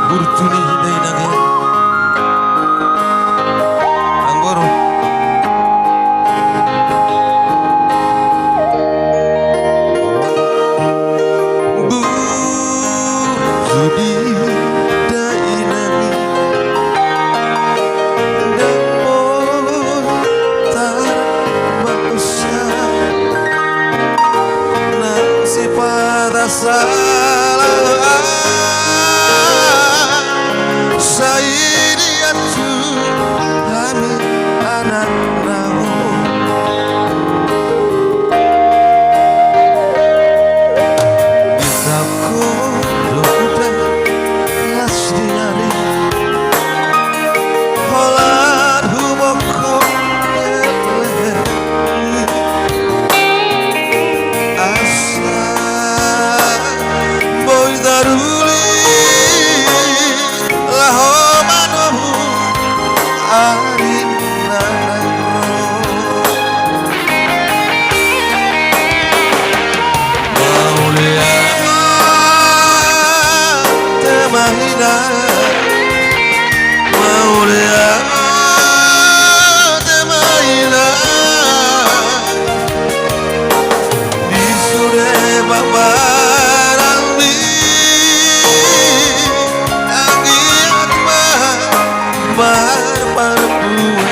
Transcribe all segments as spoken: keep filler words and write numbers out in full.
Burju ni dainang i. Amangboru. Burju ni dainang i. Ndang boi tarbaosa. Nang sipata sala, sai dianju hami anakna on. Ditangko do huda las di ari, holan hubokkon lehermi. Asa boi taruli laho manomu ari na naeng ro. Mauliate ma inang, mauliate ma inang. Di sude paparanmi, anggiat ma marparbue.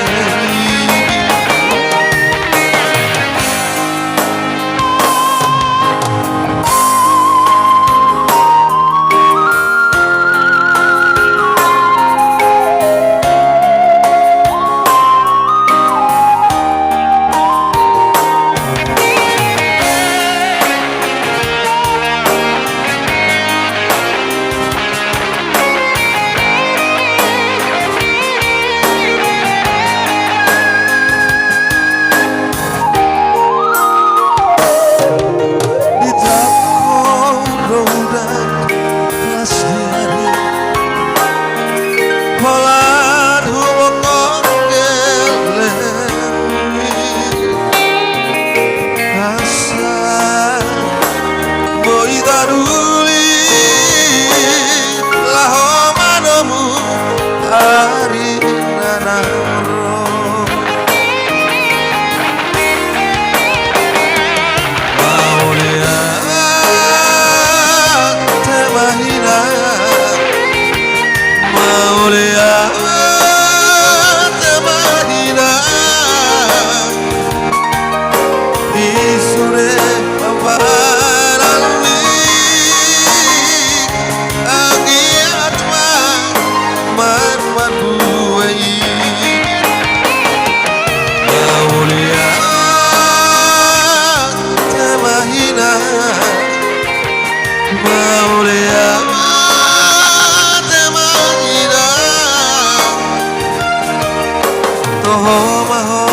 Ditangko do huda las di ari, holan hubokkon lehermi. Asa boi taruli laho manomu ari na naeng ro. Mauliate ma inang, mauliate ma inang. Di sude paparanmi, anggiat ma marparbue i. Mauliate ma inang, mauliate ma inang. Toho ma ho,